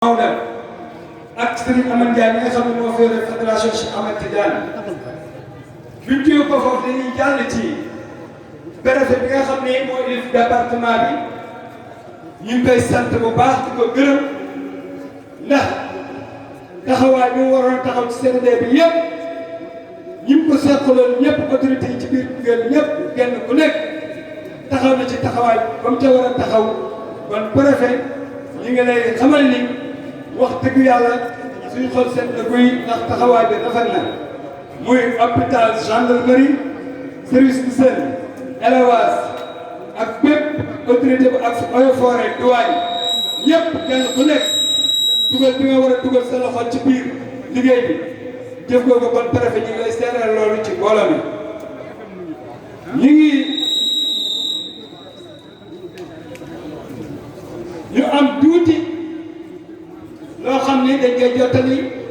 Maodo ak Serigne Amane Ndiaye mi nga xam ne moo fi yore fédération Cheikh Ahmed Tidiane bi ñu jógee ko foofu dañuy jàll ci préfet bi nga xam ne moo élif département bi ñu ngi koy sant bu baax di ko gërëm ndax taxawaay bi mu waroon taxaw ci CRD bi yëpp ñi mu ko seqaloon ñëpp autorité yi ci biir Koungheul ñëpp kenn ku nekk taxaw na ci taxawaay ba mu ca war a taxaw kon préfet ñi ngi lay xamal ni wax dëgg yàlla suñu xol seet na guy ndax taxawaay bi rafet na muy hôpital gendarmerie service d'hygiène élevage ak bépp autorité bu ak eaux et forêt douane ñëpp kenn ku nekk dugal bi nga war a dugal sa loxo ci biir liggéey bi jëf nga ko kon préfet ñi ngi lay seeral loolu ci mbooloo mi ñu am tuuti loo xam ni dañ koy jottali